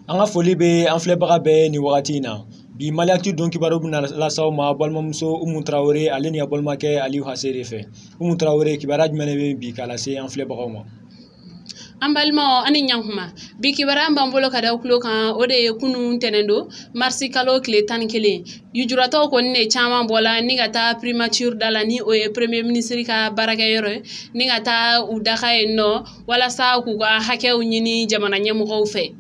An ka foli bɛ an filɛbaga bɛɛ ni wagati in na. Bi Maliactu don kibaru bɛna las'aw ma balimamuso Umu Tarawele ale ni a balimakɛ Aliyu Hase de fɛ. Umu Tarawele, kibaruya jumɛn de bɛ bi k'a lase an filɛbagaw ma? An balimaw, ani ɲankuma. Bi kibaruya b'an bolo ka da kulo kan, o de ye kunun tɛnɛn don, marisi kalo tile 11, lujuratɔw kɔni de caman bɔla ni ka taa primature da la, ni o ye premier ministre ka baarakɛyɔrɔ ye, ni ka taa u daga yen nɔ walasa k'u ka hakɛw ɲini jamana ɲɛmɔgɔw fɛ.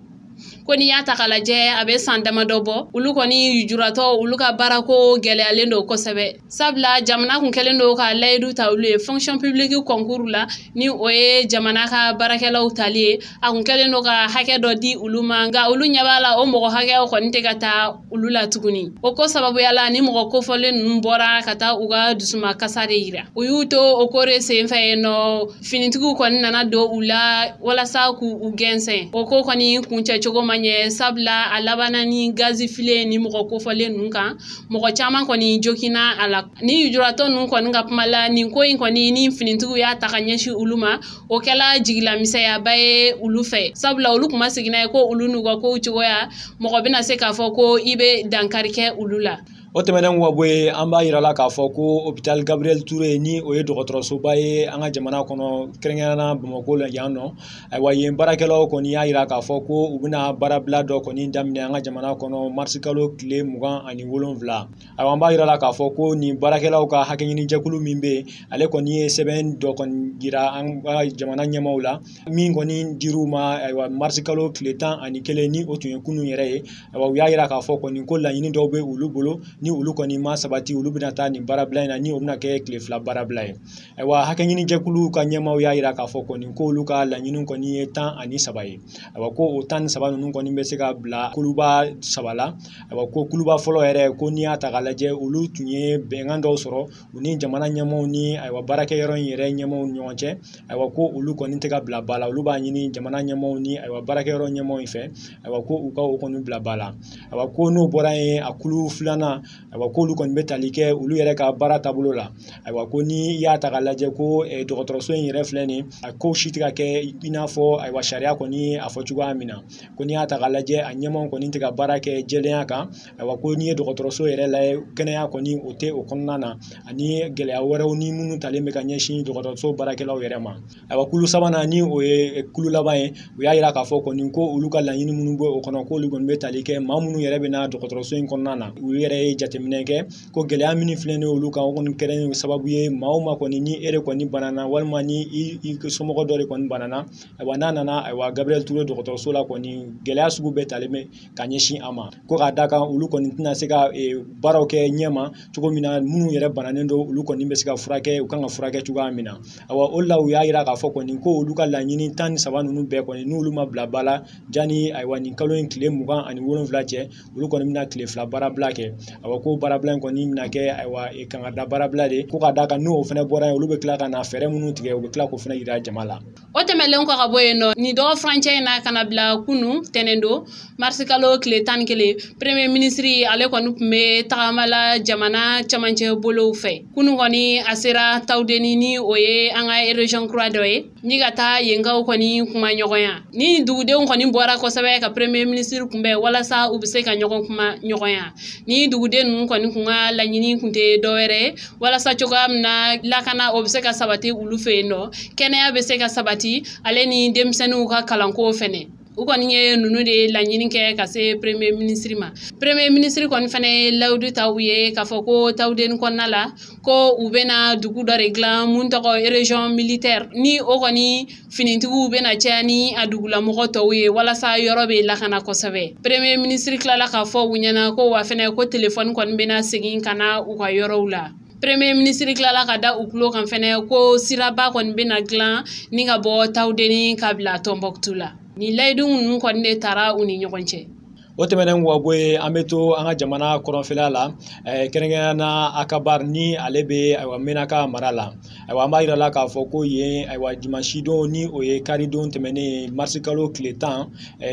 Ko n'i y'a ta k'a lajɛ, a bɛ san damadɔ bɔ, olu kɔni lujuratɔ, olu ka baarako gɛlɛyalen don kosɛbɛ, sabula jamana kun kɛlen don ka layidu ta olu ye fonction publique concours la, ni o ye jamana ka baarakɛlaw tali ye. A kun kɛlen don ka hakɛ dɔ di olu ma, nka olu ɲɛ b'a la o mɔgɔ hakɛw kɔni tɛ ka taa olu la tuguni. O ko sababuya la, ni mɔgɔ kofɔlen ninnu bɔra ka taa u ka dusuma kasa de yira. U y'u to o ko de senfɛ yen nɔ, finitigiw kɔni nana don u la walasa k'u gɛnsɛn. O ko kɔni kuncɛ cogo ma ɲɛ, sabula a labanna ni gazi filen ni mɔgɔ kofɔlen ninnu kan. Mɔgɔ caman kɔni joginna a la. Ni lujuratɔ ninnu kɔni ka kuma la, nin ko in kɔni ni finitigiw y'a ta ka ɲɛsin olu ma, o kɛla jigilamisɛnyaba ye olu fɛ, sabula olu kuma seginna ye ko olu n'u ka kow cogoya, mɔgɔ bɛna se k'a fɔ ko i bɛ dankari kɛ olu la. O tɛmɛnen ka bɔ yen, an b'a yira la k'a fɔ ko hôpital Gabriel Touré, ni o ye dɔgɔtɔrɔsoba ye an ka jamana kɔnɔ, kɛrɛnkɛrɛnnenya Bamakɔ la yan nɔ, ayiwa, yen baarakɛlaw kɔni y'a yira k'a fɔ ko u bɛna baarabila dɔ kɔni daminɛ an ka jamana kɔnɔ marisi kalo tile 27. Ayiwa, an b'a yira la k'a fɔ ko nin baarakɛlaw ka hakɛɲini jɛkulu min bɛ yen, ale kɔni ye sɛbɛn dɔ kɔni jira an ka jamana ɲɛmaaw la, min kɔni dir'u ma, ayiwa, marisi kalo tile 11, ni o tun ye kunun yɛrɛ ye. Ayiwa, u y'a yira k'a fɔ kɔni ko laɲini dɔw bɛ olu bolo, ni olu kɔni ma sabati, olu bɛna taa nin baarabila in na, ni o bɛna kɛ tile 2 baarabila ye. Ayiwa, hakɛɲini jɛkulu ka ɲɛmaaw y'a yira k'a fɔ kɔni ko olu ka laɲini kɔni ye 13 ye. Ayiwa, ko o 13 ninnu kɔni bɛ se ka bila kuluba 3 la. Ayiwa, ko kuluba fɔlɔ yɛrɛ, ko n'i y'a ta k'a lajɛ, olu tun ye bɛnkan dɔw sɔrɔ u ni jamana ɲɛmaaw ni, ayiwa, baarakɛyɔrɔ in yɛrɛ ɲɛmaaw ni ɲɔgɔn cɛ. Ayiwa, ko olu kɔni tɛ ka bila ba la, olu b'a ɲini jamana ɲɛmaaw ni, ayiwa, baarakɛyɔrɔ ɲɛmaaw in fɛ, ayiwa, ko u ka o kɔni bila ba la. Ayiwa, ko n'o bɔra yen, a kulu filanan, ayiwa, k'olu kɔni bɛ tali kɛ olu yɛrɛ ka baara taabolo la. Ayiwa, ko ni y'a ta k'a lajɛ, ko dɔgɔtɔrɔso in yɛrɛ filɛ nin, a ko si tɛ ka kɛ i n'a fɔ, ayiwa, sariya kɔni ye a fɔ cogoya min na. Ko n'i y'a ta k'a lajɛ, a ɲɛmaaw kɔni tɛ ka baara kɛ jɛlenya kan. Ayiwa, ko n'i ye dɔgɔtɔrɔso yɛrɛ lajɛ, kɛnɛya kɔni o tɛ o kɔnɔna na, ani gɛlɛya wɛrɛw ni minnu talen bɛ ka ɲɛsin dɔgɔtɔrɔso baarakɛlaw yɛrɛ ma. Ayiwa, kulu sabanan, ni o ye kulu laban ye, u y'a yira k'a fɔ kɔni ko olu ka laɲini minnu bɛ o kɔnɔ, k'olu kɔni bɛ tali kɛ maa minnu yɛrɛ bɛ na dɔgɔtɔrɔso in kɔnɔna na. U yɛrɛ ye jateminɛ kɛ ko gɛlɛya minnu filɛ nin ye olu kan, o kɔni kɛra sababu ye maa o maa kɔni ni e de kɔni banana, walima ni i somɔgɔ dɔ de kɔni banana, ayiwa, n'a nana, ayiwa, Gabriel Touré dɔgɔtɔrɔso la kɔni, gɛlɛya sugu bɛɛ talen bɛ ka ɲɛsin a ma. Ko k'a da kan, olu kɔni tɛna se ka baaraw kɛ ɲɛma cogo min na, minnu yɛrɛ bananen don, olu kɔni bɛ se ka furakɛ, u kan ka furakɛ cogoya min na. Ayiwa, o la u y'a yira k'a fɔ kɔni ko olu ka laɲini 13 ninnu bɛɛ kɔni, n'olu ma bila ba la janni, ayiwa, nin kalo in tile 27 cɛ, olu kɔni bɛna tile 2 baarabila kɛ. Ayiwa, ko baarabila in kɔni bɛna kɛ, ayiwa, kangada baarabila de. Ko ka da kan, n'o fana bɔra yen, olu bɛ tila ka na fɛɛrɛ minnu tigɛ, u bɛ tila k'o fana yira jama la. O tɛmɛnen kɔ ka bɔ yen nɔ, nin dɔgɔ furancɛ in na ka na bila kunun tɛnɛn don, marisi kalo tile 11, premier ministre ale kɔni tun bɛ tagama la jamana camancɛ bolow fɛ. Kunun kɔni a sera Tawudeni, ni o ye an ka région kura dɔ ye, ni ka taa yenkaw kɔni kuma ɲɔgɔnya. Ni dugudenw kɔni bɔra kosɛbɛ ka premier ministre kunbɛn walasa u bɛ se ka ɲɔgɔn kuma ɲɔgɔnya. Ni duguden ninnu kɔni kun ka laɲini kun tɛ dɔwɛrɛ ye walasa cogoya min na lakana o bɛ se ka sabati olu fɛ yen nɔ, kɛnɛya bɛ se ka sabati, ale ni denmisɛnninw ka kalanko fɛnɛ. U kɔni ye ninnu de laɲini kɛ ka se premier ministre ma. Premier ministre kɔni fɛnɛ ye layidu ta u ye k'a fɔ ko Tawudeni kɔnɔna la, ko u bɛna dugu dɔ de dilan mun tɔgɔ région militaire, ni o kɔni finitigiw bɛna caya ni a dugulamɔgɔ tɔw ye walasa yɔrɔ bɛ lakana kosɛbɛ. Premier ministre tilala k'a fɔ u ɲɛna ko wa fɛnɛ ko telefɔni kɔni bɛna segin ka na u ka yɔrɔw la. Premier ministre tilala ka da u tulo kan fɛnɛ ko siraba kɔni bɛna dilan ni ka bɔ Tawudeni ka bila Tɔnbɔkutu la. Nin layidu ninnu kɔni de taara u ni ɲɔgɔn cɛ. O tɛmɛnen kɔ bɔ yen, an bɛ to an ka jamana kɔrɔnfɛla la, kɛrɛnkɛrɛnnenya na Akabar ni ale bɛ ayiwa Menaka mara la. Ayiwa, an b'a yira la k'a fɔ ko yen ayiwa dimanche don, ni o ye karidon tɛmɛnen ye, marisi kalo tile 10,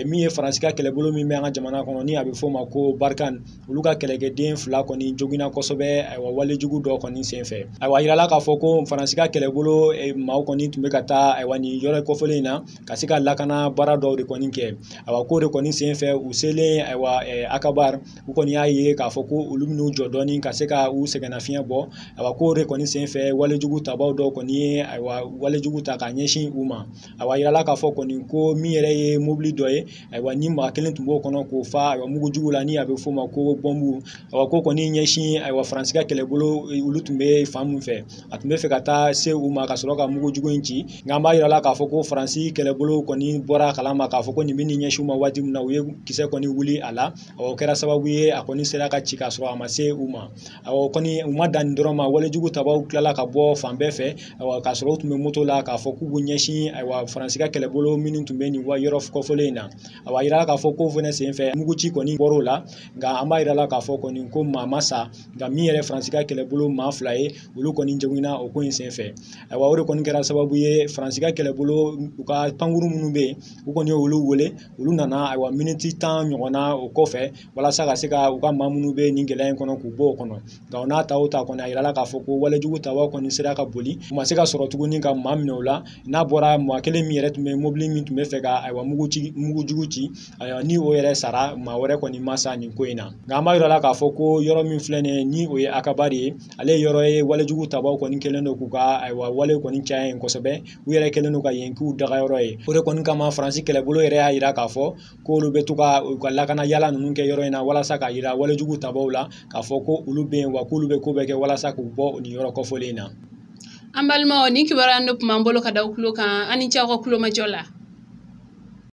min ye Faransi ka kɛlɛbolo min bɛ an ka jamana kɔnɔ ni a bɛ f'o ma ko Barkhane, olu ka kɛlɛkɛden 2 kɔni joginna kosɛbɛ ayiwa walejugu dɔ kɔni senfɛ. Ayiwa, a yirala k'a fɔ ko Faransi ka kɛlɛbolo maaw kɔni tun bɛ ka taa ayiwa nin yɔrɔ kɔfɔlen in na ka se ka lakana baara dɔw de kɔni kɛ. Ayiwa, k'o de kɔni senfɛ u selen ayiwa Akabar, u kɔni y'a ye k'a fɔ ko olu bɛn'u jɔ dɔɔni ka se ka u sɛgɛnnafiɲɛ bɔ. Ayiwa, k'o de kɔni senfɛ walejugu tabaw dɔw kɔni ye ayiwa walejugu ta k'a ɲɛsin u ma. Ayiwa, a yirala k'a fɔ kɔni ko min yɛrɛ ye mobili dɔ ye, ayiwa ni maa kelen tun b'o kɔnɔ k'o fa ayiwa mugujugu la ni a bɛ f'o ma ko bɔnbu. Ayiwa, ko kɔni ɲɛsin ayiwa Faransi ka kɛlɛbolo olu tun bɛ fan min fɛ, a tun bɛ fɛ ka taa se u ma ka sɔrɔ ka mugujugu in ci. Nka an b'a yira la k'a fɔ ko Faransi kɛlɛbolo kɔni bɔra a kalama k'a fɔ ko nin bɛ nin ɲɛsin u ma waati min na, u ye kisɛ kɔni wuli a la. O kɛra sababu ye a kɔni sera ka ci k'a sɔrɔ a ma se u ma. Awɔ, kɔni u ma dan nin dɔrɔn ma, walejugu tabaw tilala ka bɔ fan bɛɛ fɛ. Ayiwa, k'a sɔrɔ u tun bɛ moto la k'a fɔ k'u b'u ɲɛsin ayiwa Faransi ka kɛlɛbolo minnu tun bɛ nin yɔrɔ kɔfɔlen in na. Ayiwa, a yirala k'a fɔ k'o fana senfɛ muguci kɔni bɔr'o la. Nka an b'a yira la k'a fɔ kɔni ko maa ma sa, nka min yɛrɛ Faransi ka kɛlɛbolo maa 2 ye, olu kɔni joginna o ko in senfɛ. Ayiwa, o de kɔni kɛra sababu ye Faransi ka kɛlɛbolo u ka pankuru minnu bɛ yen, u kɔni y'olu wele, olu nana ayiwa miniti 10 ɲɔgɔnna o kɔfɛ walasa ka se ka u ka maa minnu bɛ nin gɛlɛya in kɔnɔ k'u bɔ o kɔnɔ. Nka o n'a ta o ta kɔni, a yirala k'a fɔ ko walejugu tabaw kɔni sera ka boli, u ma se ka sɔrɔ tuguni ka maa minɛ o la. N'a bɔra maa kelen min yɛrɛ tun bɛ mobili min tun bɛ fɛ ka ayiwa mugujugu ci, ayiwa ni o yɛrɛ sara, maa wɛrɛ kɔni ma sa nin ko in na. Nka an b'a yira la k'a fɔ ko yɔrɔ min filɛ nin ye, ni o ye Akabari ye, ale ye yɔrɔ ye walejugu tabaw kɔni kɛlen don k'u ka ayiwa wale kɔni caya yen kosɛbɛ. U yɛrɛ kɛlen don ka yen k'u dagayɔrɔ ye. O de kɔni kama Faransi kɛlɛbolo yɛrɛ y'a yira k'a fɔ k'olu bɛ to ka u ka lakana yala ninnu kɛ yɔrɔ in na walasa k'a yira walejugu tabaw la k'a fɔ ko olu bɛ yen, wa k'olu bɛ ko bɛɛ kɛ walasa k'u bɔ nin yɔrɔ kɔfɔlen in na. An balimaw, nin kibaruya de tun b'an bolo ka da aw tulo kan. An ni ce aw ka kulomajɔ la.